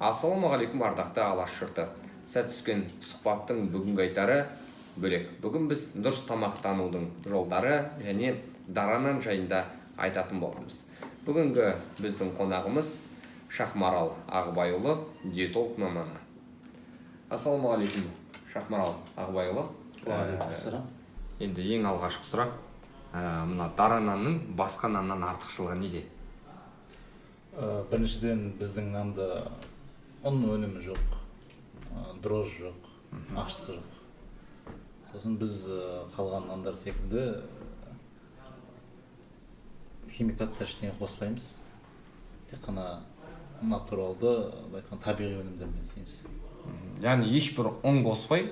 Ассалаумағалейкум, ардақты Алаш жұрты! Сәт түскен сұхбаттың бүгінгі айтары бөлек. Бүгін біз дұрыс тамақтанудың жолдары және дара нан жайында айтатын боламыз. Бүгінгі біздің қонағымыз Шахмарал Ағыбайұлы, диетолог маманы. Ассалаумағалейкум, Шахмарал Ағыбайұлы! Уағалейкумассалам. Енді ең алғашқы сұрақ, мына дара нанның басқа наннан артықшылығы неде? Біріншіден, біздің нанда ұн өнімі жоқ, дрожж жоқ, ашытқы жоқ. Сосын біз қалған нандар секілді химикаттар, ештеңе қоспаймыз, тек қана натуралды, былай айтқанда, табиғи өнімдермен істейміз. Яғни ешбір ұн қоспай,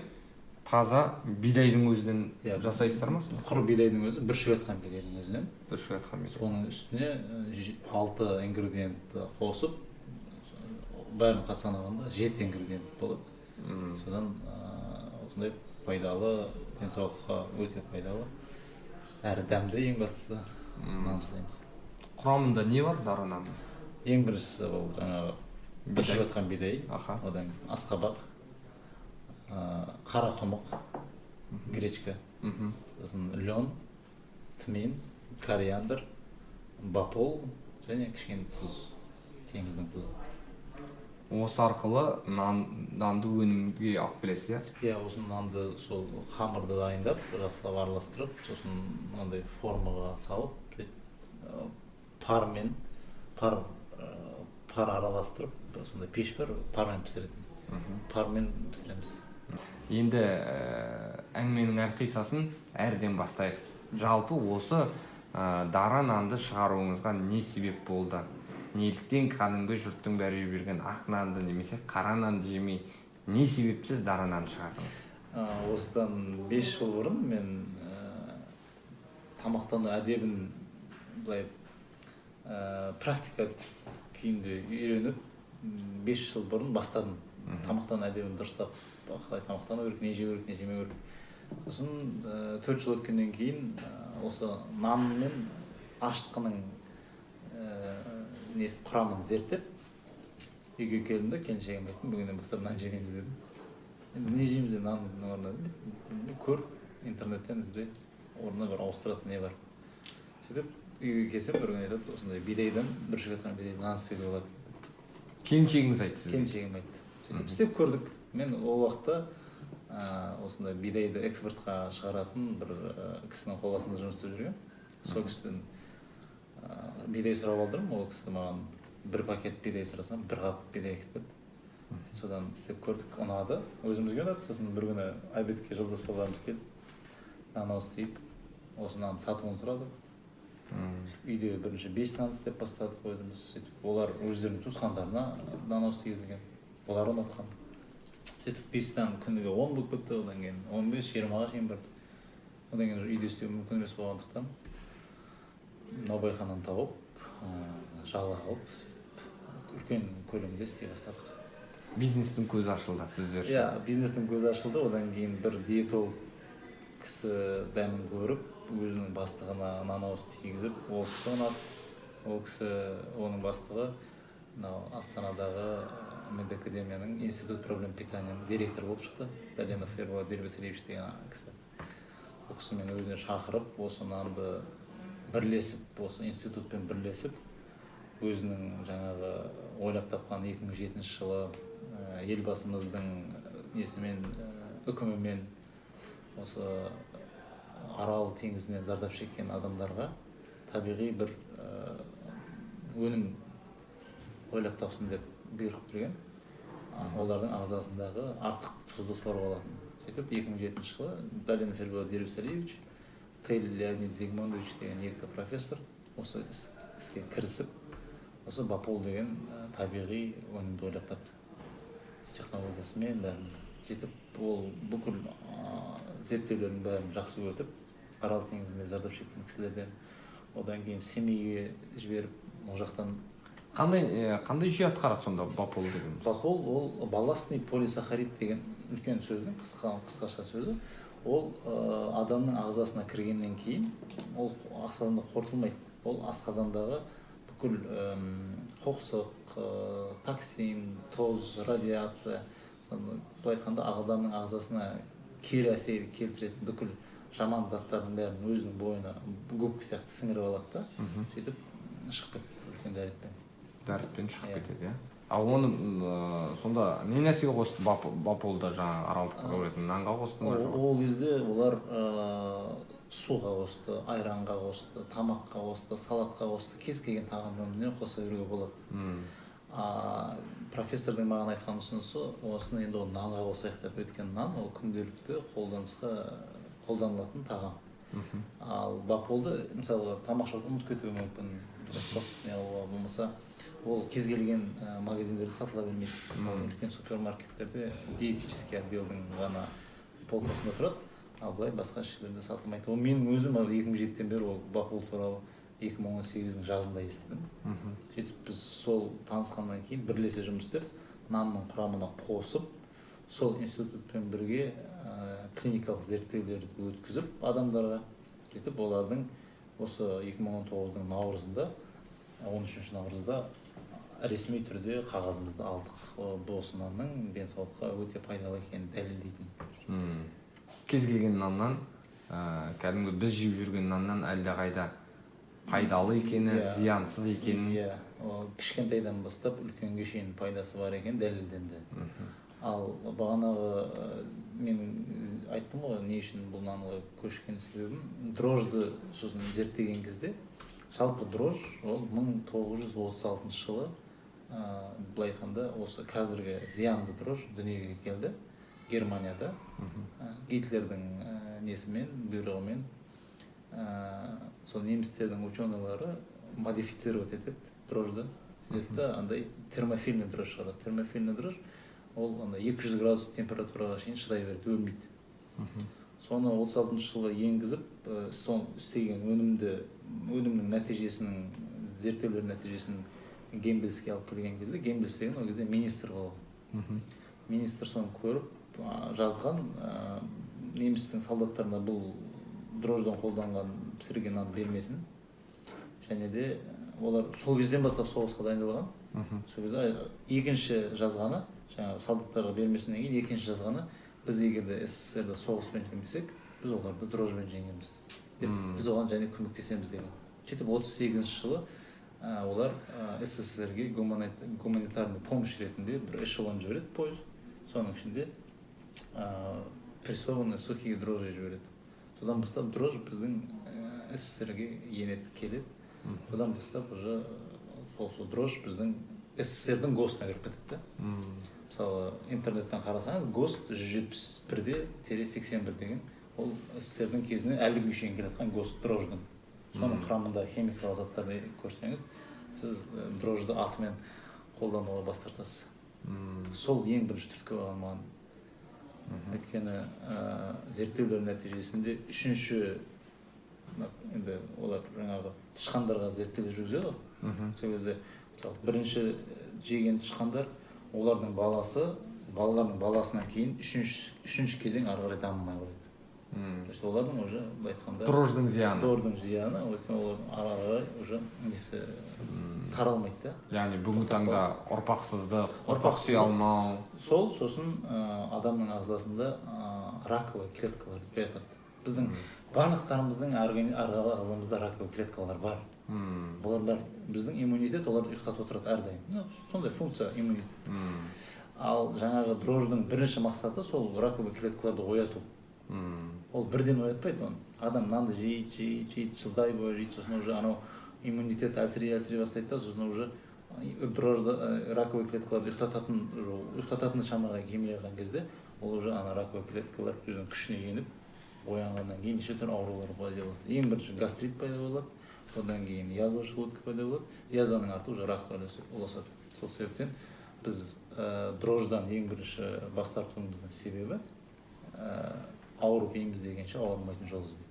таза бидайдың өзінен жасайсыздар ма сонда? Құр бидайдың өзі, бүршік атқан бидайдың өзінен. Бүршік атқан бидай. Соның үстіне алты ингредиент қосып, бәрін қоса санағанда жеті ингредиент болады. Содан осындай пайдалы, денсаулыққа өте пайдалы әрі дәмді, ең бастысы, нан жасаймыз. Құрамында не бар дара нанның? Ең біріншісі ол жаңағы бүршік атқан бидай. Одан кейін асқабақ, қара құмық, гречка, сосын лен, тмин, кориандр, бапол және кішкене тұз, теңіздің тұзы. Осы арқылы нанды өнімге алып келесіз, иә? Иә, осы нанды, сол қамырды дайындап, жақсылап араластырып, сосын мынандай формаға салып, сөйтіп, пармен, пар араластырып, сондай пеш бар пармен пісіретін, пармен пісіреміз. Енді әңгіменің әлқисасын әріден бастайық. Жалпы осы дара нанды шығаруыңызға не себеп болды? Неліктен кәдімгі жұрттың бәрі жеп жүрген ақ нанды немесе қара нанды жемей, не себепсіз дара нан шығардыңыз? Осыдан 5 жыл бұрын мен тамақтану әдебін былай практика күйінде үйреніп, 5 жыл бұрын бастадым. Тамақтану әдебін дұрыстап, қалай тамақтану керек, не жеу керек, не жемеу керек. Сосын 4 жыл өткеннен кейін осы нан мен ашытқының несін, құрамын зерттеп, үйге келдім да, келіншегіме айттым: «Бүгіннен бастап нан жемейміз», – дедім. «Енді не жейміз енді нанның орнына?» – дедім. «Көр, интернеттен ізде, орнына бір ауыстыратын не бар». Сөйтіп үйге келсем, бір күні айтады: «Осындай бидайдан, бүршік атқан бидайдан нан істеуге болады». Келіншегіңіз айтты сізге? Келіншегім айтты. Сөйтіп істеп көрдік. Мен ол уақытта осындай бидайды экспортқа шығаратын бір кісінің қол астында жұмыс істеп жүргенмін. Сол кісіден бидай сұрап алдырдым. Ол кісі маған бір пакет бидай сұрасам, бір қап бидай әкеліп берді. Содан істеп көрдік, ұнады, өзімізге ұнады. Сосын бір күні обедке жолдас балаларымыз келіп, нан ауыз тиіп, осы нанды сатуын сұрады. Үйде бірінші бес нан істеп бастадық өзіміз. Сөйтіп олар өздерінің туысқандарына нан ауыз тигізген, олар ұнатқан. Сөйтіп бес нан күніге 10 болып кетті, одан кейін 15, 20-ға шейін барды. Одан кейін уже үйде істеу мүмкін емес болғандықтан, наубайхананы тауып, жалға алып, сөйтіп үлкен көлемде істей бастадық. Бизнестің көзі ашылды сіздер үшін. Иә, бизнестің көзі ашылды. Одан кейін бір диетолог кісі дәмін көріп, өзінің бастығына нан ауыз тигізіп, ол кісі ұнатып, ол кісі, оның бастығы мынау Астанадағы медакадемияның институт проблем питания ның директоры болып шықты, Дәленов Ерболат Дербесалиевич деген кісі. Ол кісі мені өзіне шақырып, осы нанды бірлесіп, осы институтпен бірлесіп, өзінің жаңағы ойлап тапқан 2007 жылы елбасымыздың несімен, үкімімен осы Арал теңізінен зардап шеккен адамдарға табиғи бір өнім ойлап тапсын деп бұйрық берген. Олардың ағзасындағы артық тұзды сорып алатын. Сөйтіп 2007 жылы Далинов Ерболат Дербісалиевич, Тель Леонид Зигмундович деген екі профессор осы іске кірісіп, осы бапол деген табиғи өнімді ойлап тапты, технологиясымен бәрін. Сөйтіп ол бүкіл зерттеулердің бәрін жақсы өтіп, Арал теңізінде зардап шеккен кісілерден, одан кейін Семейге жіберіп, ол жақтан. Қандай жүйе атқарады сонда бапол дегеніміз? Бапол ол балластный полисахарид деген үлкен сөздің қысқаша сөзі. Ол адамның ағзасына кіргеннен кейін ол асқазанда қорытылмайды, ол асқазандағы бүкіл Бүкіл қоқсық, токсин, тоз, радиация, соны былай айтқанда, адамның ағзасына кері әсер келтіретін бүкіл жаман заттардың бәрін өзінің бойына губка сияқты сіңіріп алады да, сөйтіп шығып кетеді үлкен дәретпен. Дәретпен шығып Иә. кетеді, иә. Ал оны сонда не нәрсеге қосты Баполда, жаңағы аралдықтар көретін нанға қосты ма, жоқ? Ол кезде олар суға қосты, айранға қосты, тамаққа қосты, салатқа қосты, кез келген тағамның өніміне қоса беруге болады. А профессордың маған айтқан ұсынысы: осыны енді ол нанға қосайық деп. Өйткені нан ол күнделікті қолданысқа қолданылатын тағам. Ал Баполды, мысалға, тамақ ішіп ұмытып кетуі мүмкін қосып не қылуға, болмаса ол кез келген магазиндерде сатыла бермейді. Ол үлкен супермаркеттерде диетический отделдің ғана полкасында тұрады, ал былай басқа жерлерде сатылмайды. Ол менің өзім 2007-ден бері ол Бапол туралы 2018-дің жазында естідім. Сөйтіп біз сол танысқаннан кейін бірлесе жұмыс істеп, нанның құрамына қосып, сол институтпен бірге клиникалық зерттеулерді өткізіп адамдарға, сөйтіп олардың осы 2019-дың наурызында, 13 наурызда ресми түрде қағазымызды алдық. Бұл осы нанның денсаулыққа өте пайдалы екенін дәлелдейтін. Кез келген наннан, кәдімгі біз жеп жүрген наннан әлдеқайда пайдалы екені, зиянсыз екенін. Иә, ол кішкентайдан бастап үлкенге шейін пайдасы бар екені дәлелденді. Ал бағанағы мен айттым ғой, не үшін бұл нанға көшкен себебім, дрожжды сосын зерттеген кезде, жалпы дрожж ол 1936 жылы, былай айтқанда, осы қазіргі зиянды дрожж дүниеге келді Германияда. Гитлердің несімен, бұйрығымен, сол немістердің ученыйлары модифицировать етеді дрожжды, сөйтеді да андай термофильный дрожж шығарады. Термофильный дрожж ол андай 200 градус температураға шейін шыдай береді, өлмейді. Соны 36 жылы енгізіп, сол істеген өнімнің нәтижесінің, зерттеулер нәтижесін Геббельске алып келген кезде, Геббельс деген ол кезде министр болған. Министр соны көріп, жазған: немістің солдаттарына бұл дрожждан қолданған пісірген нан бермесін. Және де олар сол кезден бастап соғысқа дайындалған. Сол кезде екінші жазғаны, жаңағы солдаттарға бермесінен кейін екінші жазғаны: біз егер де СССР соғыспен жеңбесек, біз оларды дрожжбен жеңеміз деп, біз оған және көмектесеміз деген. Сөйтіп 38-ші жылы олар СССР-ге гуманитарный помощь ретінде бір эшелон жібереді, пойыз, соның ішінде прессованный сухие дрожжи жібереді. Содан бастап дрожж біздің СССР-ге енеді, келеді. Содан бастап уже сол дрожж біздің СССР-дің ГОСТына кіріп кетеді да. Мысалы, интернеттен қарасаңыз, ГОСТ 171-81 деген ол СССР-дің кезінен әлі күнге шейін келе жатқан ГОСТ дрожждың. Соның құрамында химикалық заттарды көрсеңіз, сіз дрожжды атымен қолдануға бас тартасыз. Сол ең бірінші түрткі болған маған. Өйткені зерттеулер нәтижесінде үшінші, енді олар жаңағы тышқандарға зерттеулер жүргізеді ғой. Сол кезде, мысалы, бірінші жеген тышқандар, олардың баласы, балаларының баласынан кейін үшінші кезең ары қарай дамымай қояды. То есть олардың уже, былай айтқанда, Дрожждың зияны. Дрожждың зияны, өйткені олардың ары қарай уже несі таралмайды да. Яғни бүгінгі таңда ұрпақсыздық, ұрпақ Ұрпақсыздық. сүйе алмау. Сол сосын адамның ағзасында раковый клеткалар оятады. Біздің барлықтарымыздың ағзамызда раковый клеткалар бар. Олар бар, біздің иммунитет оларды ұйықтатып отырады әрдайым. Ну, сондай функция иммунитет. Ал жаңағы дрожждың бірінші мақсаты сол раковый клеткаларды ояту. Ол бірден оятпайды оны. Адам нанды жейді, жейді, жейді, жылдай бойы жейді, сосын уже анау иммунитет әлсірей, әлсірей бастайды да, сосын уже дрожжды, раковый клеткаларды ұйықтататын, уже ұйықтататын шамаға келмей қалған кезде, ол уже ана раковый клеткалар өзінің күшіне еніп оянғаннан кейін неше түрлі аурулар пайда болады. Ең бірінші гастрит пайда болады, одан кейін язва желудка пайда болады, язваның арты уже ракқа ұласады. Сол себептен біз дрожждан ең бірінші бас тартуымыздың себебі ауырып ем іздегенше, ауырмайтын жол іздеу.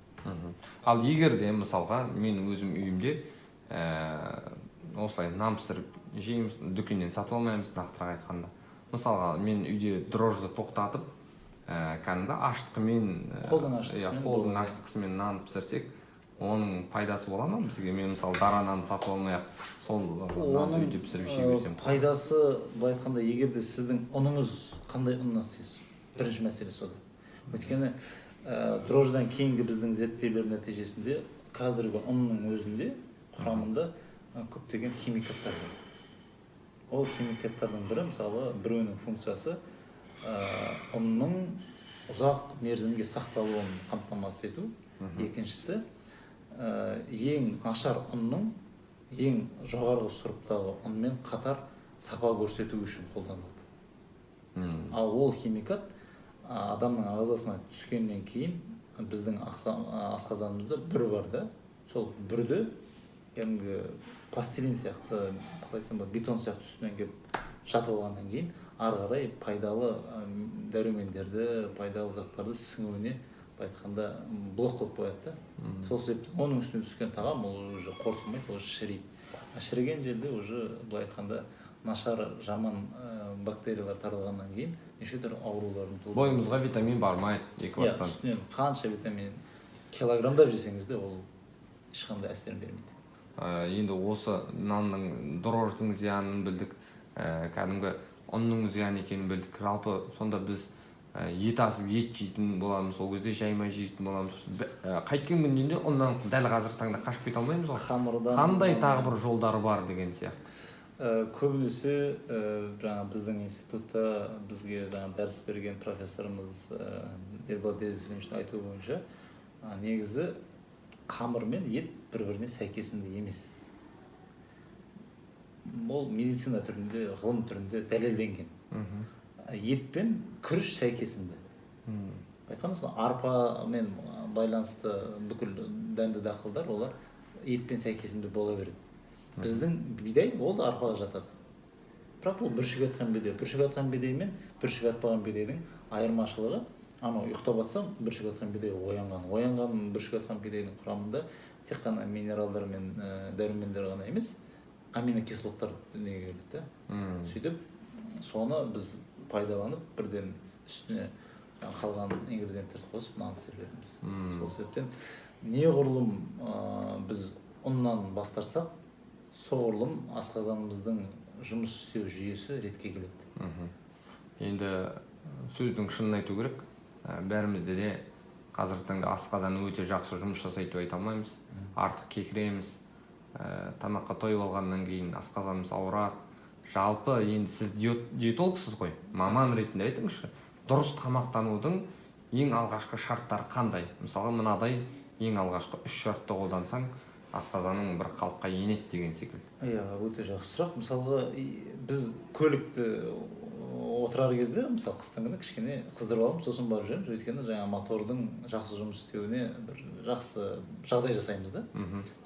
Ал егер де, мысалға, мен өзім үйімде осылай нан пісіріп жейміз, дүкеннен сатып алмаймыз, нақтырақ айтқанда, мысалға, мен үйде дрожжды тоқтатып, кәдімгі ашытқымен, Қолдың иә, ашытқысымен қолдың болады. ашытқысымен нан пісірсек. Оның пайдасы бола ма бізге? Мен, мысалы, дара нанды сатып алмай ақ сол нанды Оның үйде пісіріп жей берсем. пайдасы, былай айтқанда, егер де сіздің ұныңыз, қандай ұннан істейсіз, бірінші мәселе сода. Өйткені дрожжидан кейінгі біздің зерттеулер нәтижесінде қазіргі ұнның өзінде құрамында көптеген химикаттар бар. Ол химикаттардың бірі, мысалы, біреуінің функциясы ұнның ұзақ мерзімге сақталуын қамтамасыз ету, екіншісі ең нашар ұнның ең жоғарғы сұрыптағы ұнмен қатар сапа көрсету үшін қолданылады. Ал ол химикат адамның ағзасына түскеннен кейін біздің асқазанымызда бүр бар да, сол бүрді кәдімгі пластилин сияқты, қалай айтсам болады, бетон сияқты үстінен келіп жатып алғаннан кейін ары қарай пайдалы дәрумендерді, пайдалы заттарды сіңуіне, былай айтқанда, блок қылып қояды да. Сол себептен оның үстіне түскен тағам ол уже қорытылмайды, ол шіриді. А шіріген жерде уже, былай айтқанда, нашар, жаман бактериялар таралғаннан кейін неше түрлі аурулардың тудыруы. Бойымызға витамин бармайды екі Иә, бастан. Үстінен қанша витамин килограммдап жесеңіз де, ол ешқандай әсерін бермейді. Енді осы нанның, дрожжидің зиянын білдік, кәдімгі ұнның зиян екенін білдік. Жалпы, сонда біз ет асып, ет жейтін боламыз, ол кезде жайма жейтін боламыз. Қайткен күнде де ұннан дәл қазіргі таңда қашып кете алмаймыз ғой. Қамырдан. Қандай тағы бір жолдары бар деген сияқты? Көбінесе жаңа біздің институтта бізге жаңа дәріс берген профессорымыз Ерболат Дербісовичтің айтуы бойынша, негізі қамыр мен ет бір біріне сәйкесімді емес. Ол медицина түрінде, ғылым түрінде дәлелденген. Ет пен күріш сәйкесімді. Айтқанда, сол арпамен байланысты бүкіл дәнді дақылдар, олар етпен сәйкесімді бола береді. Біздің бидай, ол да арпаға жатады, бірақ бұл бүршік атқан бидай. Бүршік атқан бидай мен бүршік атпаған бидайдың айырмашылығы: анау ұйықтап жатса, бүршік атқан бидай оянған. Оянған бүршік атқан бидайдың құрамында тек қана минералдар мен дәрумендер ғана емес, аминокислоттар дүниеге келеді да. Сөйтіп соны біз пайдаланып, бірден үстіне қалған ингредиенттерді қосып, нан істеп жібереміз. Сол себептен неғұрлым біз ұннан бас тартсақ, соғұрлым асқазанымыздың жұмыс істеу жүйесі ретке келеді. Енді сөздің шынын айту керек, бәрімізде де қазіргі таңда асқазан өте жақсы жұмыс жасайды деп айта алмаймыз. Артық кекіреміз, тамаққа тойып алғаннан кейін асқазанымыз ауырады. Жалпы, енді сіз диетологсыз ғой, маман ретінде айтыңызшы, дұрыс тамақтанудың ең алғашқы шарттары қандай? Мысалға, мынадай ең алғашқы үш шартты қолдансаң, асқазаның бір қалыпқа енеді деген секілді. Иә, өте жақсы сұрақ. Мысалға, біз көлікті отырар кезде, мысалы, қыстың күні кішкене қыздырып аламыз, сосын барып жүреміз, өйткені жаңа мотордың жақсы жұмыс істеуіне бір жақсы жағдай жасаймыз да.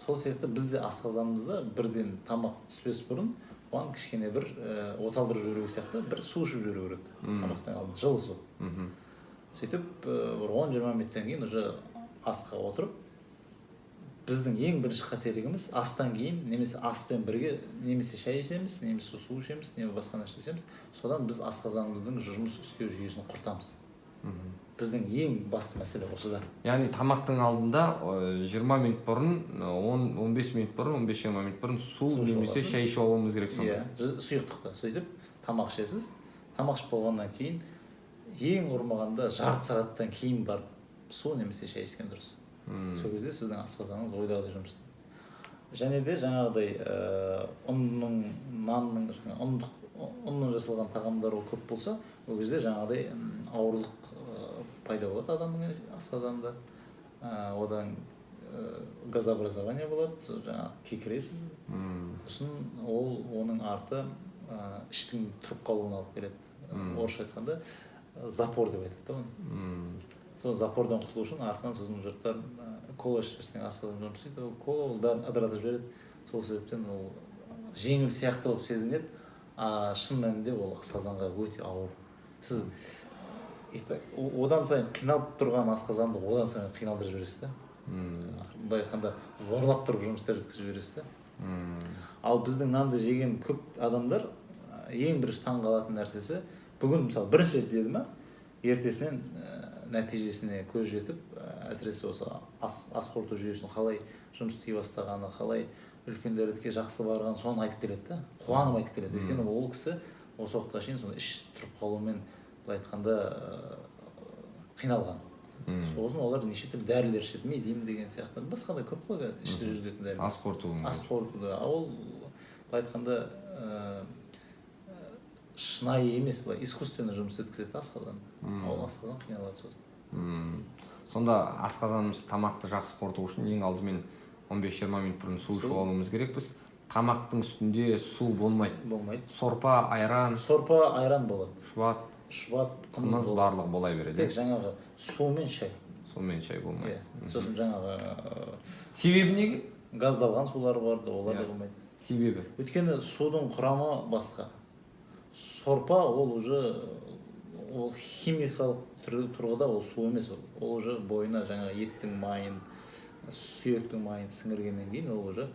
Сол себепті біз де асқазанымызда бірден тамақ түспес бұрын оған кішкене бір оталдырып жіберу сияқты, бір су ішіп жіберу керек тамақтың алдында, жылы су. Сөйтіп бір 10-20 минуттан кейін уже асқа отырып, біздің ең бірінші қателігіміз: астан кейін немесе аспен бірге немесе шай ішеміз, немесе су ішеміз, немесе басқа нәрсе ішеміз. Содан біз асқазанымыздың жұмыс істеу жүйесін құртамыз. Біздің ең басты мәселе осыда. Яғни тамақтың алдында 20 минут бұрын, 10-15 минут бұрын, 15-20 минут бұрын су Су ішіп немесе аласың. шай ішіп алуымыз керек сонда. Иә, сұйықтықты. Сөйтіп тамақ ішесіз. Тамақ ішіп болғаннан кейін ең құрмағанда жарты сағаттан кейін барып су немесе шай ішкен дұрыс. Сол кезде сіздің асқазаныңыз ойдағыдай жұмыс істейді. Және де жаңағыдай ұнның, нанның, жаңа ұндық, ұннан жасалған тағамдар, ол көп болса, ол кезде жаңағыдай ауырлық пайда болады адамның асқазанында. Одан газообразование болады, сол жаңағы кекіресіз. Сосын ол оның арты іштің тұрып қалуына алып келеді. Орысша айтқанда, запор деп айтады да оны. Сол запордан құтылу үшін артынан сосын жұрттар кола ішіп жіберсең, асқазан жұмыс істейді. Ол кола, ол бәрін ыдыратып жібереді. Сол себептен ол жеңіл сияқты болып сезінеді, а шын мәнінде ол асқазанға өте ауыр. Сіз одан сайын қиналып тұрған асқазанды одан сайын қиналдырып жібересіз да. Былай айтқанда, зорлап тұрып жұмыс істеткізіп жібересіз да. Ал біздің нанды жеген көп адамдар ең бірінші таң қалатын нәрсесі: бүгін, мысалы, бірінші рет жеді ма. Ертесінен нәтижесіне көз жетіп, әсіресе осы ас қорыту жүйесінің қалай жұмыс істей бастағаны, қалай үлкен дәретке жақсы барған, соны айтып келеді да, қуанып айтып келеді. Өйткені ол кісі осы уақытқа шейін соны іш тұрып қалумен, былай айтқанда, қиналған. Сосын олар неше түрлі дәрілер ішеді, мезим деген сияқты, басқа да көп қой ішті жүргізетін дәрілер. Ас қорыту. Ас қорытуда. А ол, былай айтқанда, шынайы емес, былай искусственно жұмыс еткізеді да асқазан. Ол асқазан қиналады сосын. Сонда асқазанымыз тамақты жақсы қорыту үшін ең алдымен 15-20 минут бұрын су ішіп алуымыз керекпіз. Тамақтың үстінде су болмайды. Болмайды. Сорпа, айран? Сорпа, айран болады. Шұбат? Шұбат, қымыз қымыз болады. Барлығы бола береді. Тек жаңағы су мен шай. Су мен шай болмайды. Иә, сосын жаңағы Себебі неге? газдалған сулар бар да, олар да болмайды. Себебі? Өйткені судың құрамы басқа. Сорпа ол уже, ол химикалық тұрғыда ол су емес, ол уже бойына жаңағы еттің майын, сүйектің майын сіңіргеннен кейін ол уже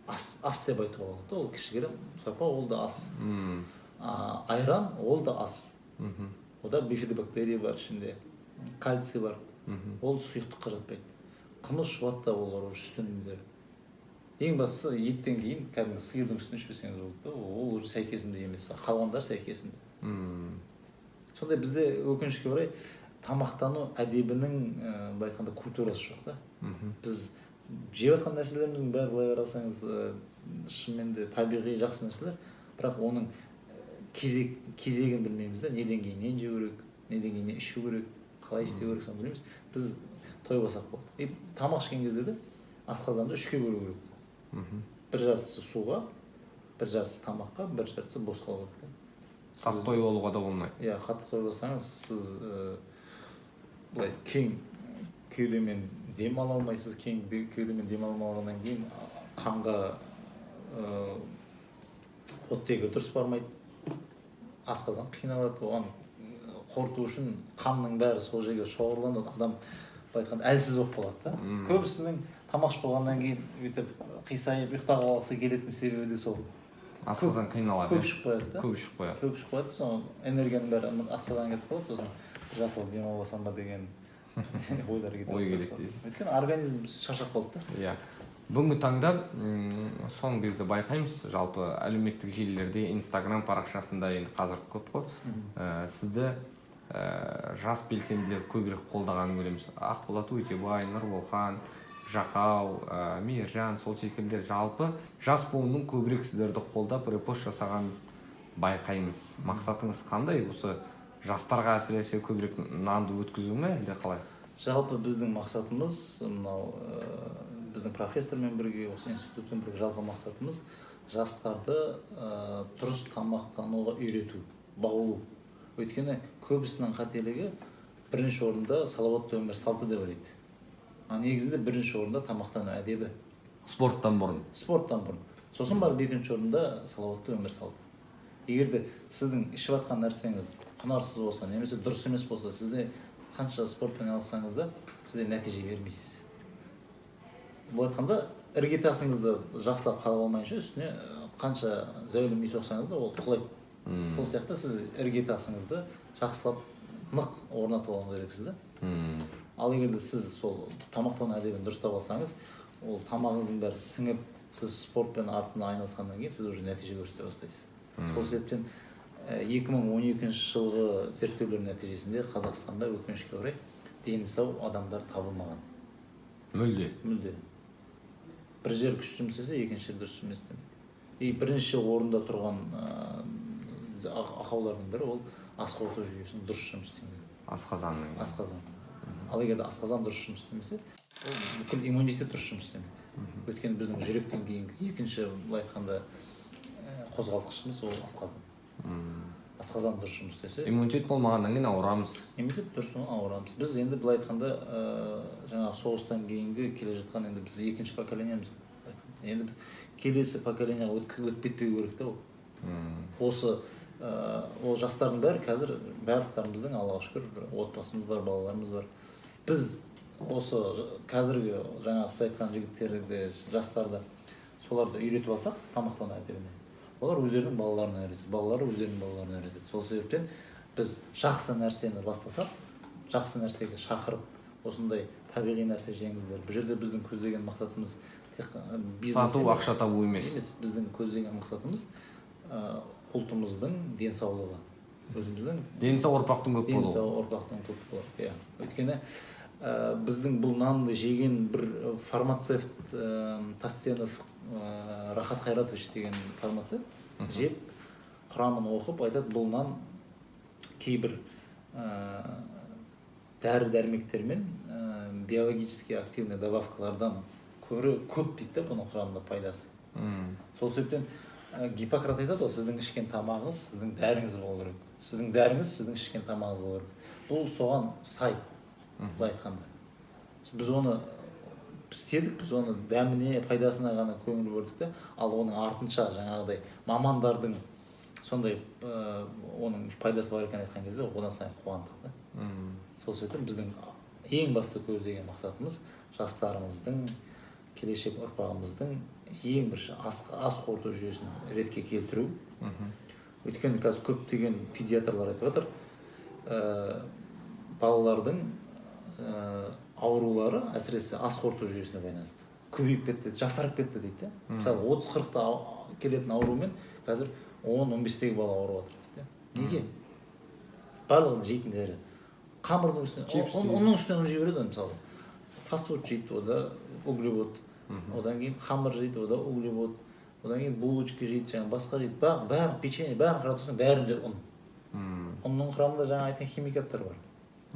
ас деп айтуға болады да. Ол кішігірім сорпа, ол да ас. А, айран ол да ас. Ода бифидобактерия бар ішінде, кальций бар. Ол сұйықтыққа жатпайды. Қымыз, шұбат та, олар уже сүт өнімдері. Ең бастысы, еттен кейін кәдімгі сиырдың сүтін ішпесеңіз болды да, ол уже сәйкесімді емес, қалғандары сәйкесімді. Сондай бізде, өкінішке орай, тамақтану әдебінің, былай айтқанда, культурасы жоқ та. Біз жеп жатқан нәрселеріміздің бәрі, былай қарасаңыз, шынымен де табиғи жақсы нәрселер, бірақ оның кезегін білмейміз да. Неден кейін нені жеу керек, неден кейін не ішу керек, қалай істеу керек, соны білмейміз. Біз тойып алсақ болды. И тамақ ішкен кезде де асқазанды үшке бөлу керек. Бір жартысы суға, бір жартысы тамаққа, бір жартысы бос қалу керек та. Қатты тойып алуға да болмайды. Иә, қатты тойып алсаңыз, сіз былай кең кеудемен дем ала алмайсыз. Кең кеудемен дем ала алмағаннан кейін қанға оттегі дұрыс бармайды, асқазан қиналады. Оған қорыту үшін қанның бәрі сол жерге шоғырланады. Адам, былай айтқанда, әлсіз болып қалады да. Көбісінің тамақ ішіп болғаннан кейін бүйтіп қисайып ұйықтап қалғысы келетін себебі де сол. Асқазан қиналады. Көп Иә? ішіп қояды да. Көп ішіп қояды. Көп ішіп қояды, соны энергияның бәрі асқазанға кетіп қалады. Сосын жатып алып демалып алсам ба деген ойлар кете Ой бастады келеді сол. дейсіз. Өйткені организм шаршап қалды да. Иә, бүгінгі таңда соңғы кезде байқаймыз, жалпы әлеуметтік желілерде, Инстаграм парақшасында енді қазір көп қой, сізді жас белсенділер көбірек қолдағанын көреміз: Ақболат Өтебай, Нұрболхан, Жақау, Мейіржан, сол секілді. Жалпы жас буынның көбірек сіздерді қолдап, репост жасағанын байқаймыз. Мақсатыңыз қандай? Осы жастарға әсіресе көбірек нанды өткізу ме, әлде қалай? Жалпы біздің мақсатымыз мынау, біздің профессормен бірге, осы институтпен бірге жалпы мақсатымыз жастарды дұрыс тамақтануға үйрету, баулу. Өйткені көбісінің қателігі: бірінші орында салауатты өмір салты деп ойлайды, а негізінде бірінші орында тамақтану әдебі. Спорттан бұрын. Спорттан бұрын. Сосын барып екінші орында салауатты өмір салты. Егер де сіздің ішіп жатқан нәрсеңіз құнарсыз болса немесе дұрыс емес болса, сізде қанша спортпен айналыссаңыз да, сізде нәтиже бермейсіз. Былай айтқанда, іргетасыңызды жақсылап қалап алмайынша, үстіне қанша зәулім үй соқсаңыз да, ол құлайды. Сол сияқты сіз іргетасыңызды жақсылап нық орнатып алуыңыз керексіз да. Ал егер де сіз сол тамақтану әдебін дұрыстап алсаңыз, ол тамағыңыздың бәрі сіңіп, сіз спортпен артынан айналысқаннан кейін сіз уже нәтиже көрсете бастайсыз. Сол себептен 2012 жылғы зерттеулер нәтижесінде Қазақстанда, өкінішке орай, дені сау адамдар табылмаған. Мүлде? Мүлде. Бір жер күшті жұмыс істесе, екінші жер дұрыс жұмыс істемейді. И бірінші орында тұрған ақаулардың бірі ол ас қорыту жүйесінің дұрыс жұмыс істемеуі. Асқазанның. Асқазан. Ал егер де асқазан дұрыс жұмыс істемесе, ол бүкіл иммунитет дұрыс жұмыс істемейді. Өйткені біздің жүректен кейінгі екінші, былай айтқанда, қозғалтқышымыз ол асқазан. Асқазан дұрыс жұмыс істесе, Иммунитет болмағаннан кейін ауырамыз. Иммунитет дұрыс болмаған, ауырамыз. Біз енді, былай айтқанда, жаңағы соғыстан кейінгі келе жатқан, енді біз екінші поколениеміз. Енді біз келесі поколениеға өтіп кетпеу керек та ол. Осы ол жастардың бәрі қазір, барлықтарымыздың, Аллаға шүкір, бір отбасымыз бар, балаларымыз бар. Біз осы қазіргі жаңағы сіз айтқан жігіттерді, жастарды, соларды үйретіп алсақ тамақтану әдебіне, олар өздерінің балаларына үйретеді, балалары өздерінің балаларына үйретеді. Сол себептен Біз жақсы нәрсені бастасақ, жақсы нәрсеге шақырып, осындай табиғи нәрсе жеңіздер. Бұл жерде біздің көздеген мақсатымыз тек қана бизнес сату, емес. Ақша табу емес. Емес, біздің көздеген мақсатымыз ұлтымыздың денсаулығы, өзіміздің дені сау ұрпақтың көп дені болуы. Сау ұрпақтың көп болуы, иә. Өйткені біздің бұл нанды жеген бір фармацевт, Тастенов Рахат Қайратович деген фармацевт жеп, құрамын оқып айтады: бұл нан кейбір дәрі дәрмектермен биологически активный добавкалардан көрі көп дейді да, бұның құрамында пайдасы. Сол себептен Гиппократ айтады ғой: сіздің ішкен тамағыңыз сіздің дәріңіз болу керек, сіздің дәріңіз сіздің ішкен тамағыңыз болу керек. Бұл соған сай. Былай айтқанда, біз оны істедік, біз оны дәміне, пайдасына ғана көңіл бөлдік та, ал оның артынша жаңағыдай мамандардың сондай оның пайдасы бар екенін айтқан кезде одан сайын қуандық та. Сол себептен біздің ең басты көздеген мақсатымыз жастарымыздың, келешек ұрпағымыздың ең бірінші ас қорыту жүйесін ретке келтіру. Өйткені қазір көптеген педиатрлар айтып жатыр, балалардың аурулары, әсіресе ас қорыту жүйесіне байланысты көбейіп кетті, жасарып кетті дейді да. Мысалы, 30-40-та келетін аурумен қазір 10-15-тегі бала ауырып жатыр дейді да. Неге? Барлығының жейтін дәрі қамырдың үстіне Чипсы. Ұнның үстіне ұн жей береді ғой. Мысалы, фастфуд жейді, ода углевод, одан кейін қамыр жейді, ода углевод, одан кейін булочка жейді, жаңағы басқа жейді, бәрін, печенье, бәрін қарап тұрсаң, бәрінде ұн. Ұнның құрамында жаңа айтқан химикаттар бар,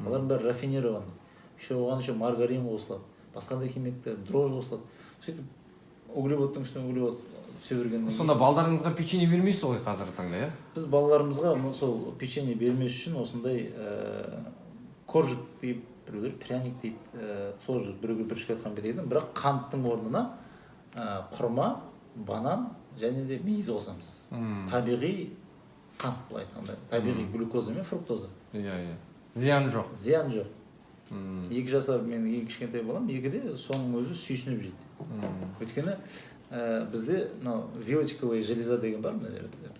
олардың бәрі рафинированный, еще оған еще маргарин қосылады, басқа да химикаттар, дрожжи қосылады. Сөйтіп углеводтың үстіне углевод түсе бергеннен кейін Сонда балдарыңызға печенье бермейсіз ғой қазіргі таңда, иә? Біз балаларымызға сол печенье бермес үшін осындай коржик дейді біреулер, пряник дейді, тоже біреуге бір айтқан дейді, бірақ қанттың орнына құрма, банан және де мейіз қосамыз. Табиғи қант, былай айтқанда, табиғи глюкоза мен фруктоза. Иә, иә, зияны жоқ. Зиян жоқ. 2 жасар менің ең кішкентай балам 2-де, соның өзі сүйсініп жейді. Өйткені бізде мынау вилочковая железа деген бар мына жерде,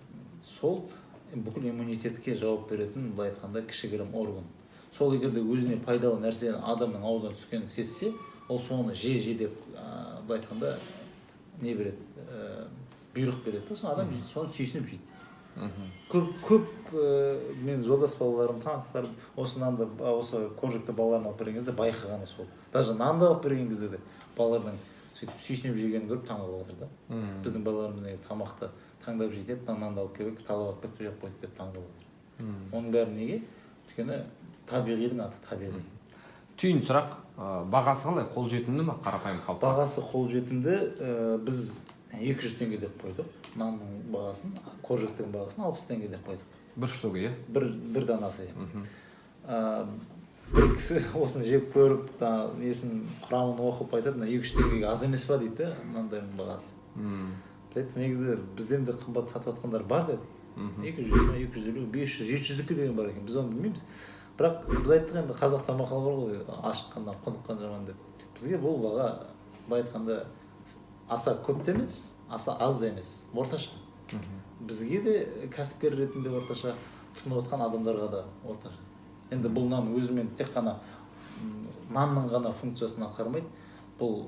сол бүкіл иммунитетке жауап беретін, былай айтқанда, кішігірім орган. Сол егер де өзіне пайдалы нәрсені адамның аузына түскенін сезсе, ол соны же, же деп, былай айтқанда, не береді, бұйрық береді да, соны адам соны сүйсініп жейді. Көп, көп мен жолдас балаларым, таныстарым осы нанды, осы коржикті балаларына алып берген кезде байқағаны сол. Даже нанды алып берген кезде де балалардың сөйтіп сүйсініп жегенін көріп таңқалып жатыр да. Біздің балаларымыз негізі тамақты таңдап жейтін еді, мына нанды алып келіп, талап алып кетіп жеп қойды деп таңқалып жатыр. Оның бәрі неге? Өйткені табиғидің аты табиғи. Түйін сұрақ: бағасы қалай, қолжетімді ма қарапайым халыққа? Бағасы қолжетімді. Біз 200 теңге деп қойдық нанның бағасын, коржиктің бағасын 60 теңге деп қойдық. Бір штугы, иә? Бір данасы, иә. Бір кісі осыны жеп көріп та, несін, құрамын оқып айтады: мына 200 теңгеге аз емес па дейді да мынандайдың бағасы. Біз айттық: негізі бізден де қымбат сатып жатқандар бар дедік. 220, 250, 500, 700-дікі деген бар екен, біз оны білмейміз. Бірақ біз айттық: енді қазақта мақал бар ғой, ашыққаннан құныққан жаман деп. Бізге бұл баға, былай айтқанда, аса көп те емес, аса аз да емес, орташа. Бізге де кәсіпкер ретінде орташа, тұтынып отқан адамдарға да орташа. Енді бұл нан өзімен тек қана нанның ғана функциясын атқармайды. Бұл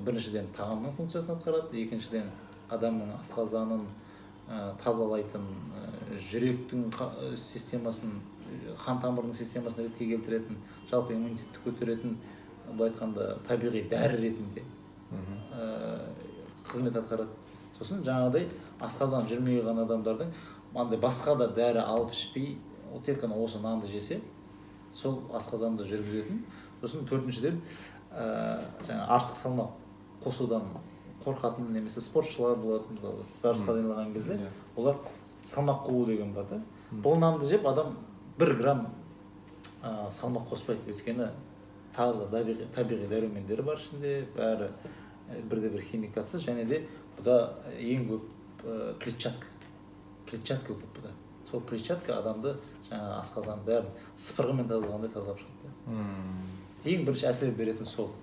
біріншіден, тағамның функциясын атқарады, екіншіден, адамның асқазанын тазалайтын, жүректің системасын, қан тамырының системасын ретке келтіретін, жалпы иммунитетті көтеретін, былай айтқанда, табиғи дәрі ретінде қызмет атқарады. Сосын жаңағыдай асқазан жүрмей қалған адамдардың андай басқа да дәрі алып ішпей, ол тек қана осы нанды жесе, сол асқазанды жүргізетін. Сосын төртіншіден, жаңа артық салмақ қосудан қорқатын немесе спортшылар болады, мысалы, жарысқа дайындалған кезде олар салмақ қуу деген бар да. Бұл нанды жеп адам 1 грамм салмақ қоспайды, өйткені таза табиғи дәрумендері бар ішінде, бәрі бірде бір химикатсыз. Және де бұда ең көп клетчатка, клетчатка көп бұда. Сол клетчатка адамды жаңағы асқазанның бәрін сыпырғымен тазалағандай тазалап шығады да. Ең бірінші әсер беретін сол.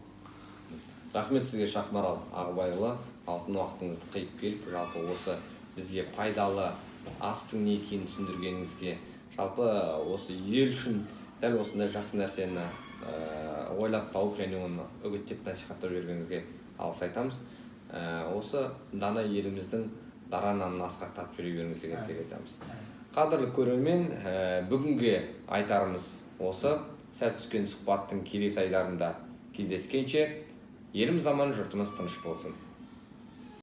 Рахмет сізге, Шахмарал Ағыбайұлы, алтын уақытыңызды қиып келіп, жалпы осы бізге пайдалы астың не екенін түсіндіргеніңізге. Жалпы осы ел үшін дәл осындай жақсы нәрсені ойлап тауып және оны үгіттеп, насихаттап жүргеніңізге алғыс айтамыз. Осы дана еліміздің дара нанын асқақтатып жүре беріңіз деген тілек айтамыз. Қадірлі көрермен, бүгінге айтарымыз осы. Сәт түскен сұхбаттың келесі айдарында кездескенше, еліміз аман, жұртымыз тыныш болсын.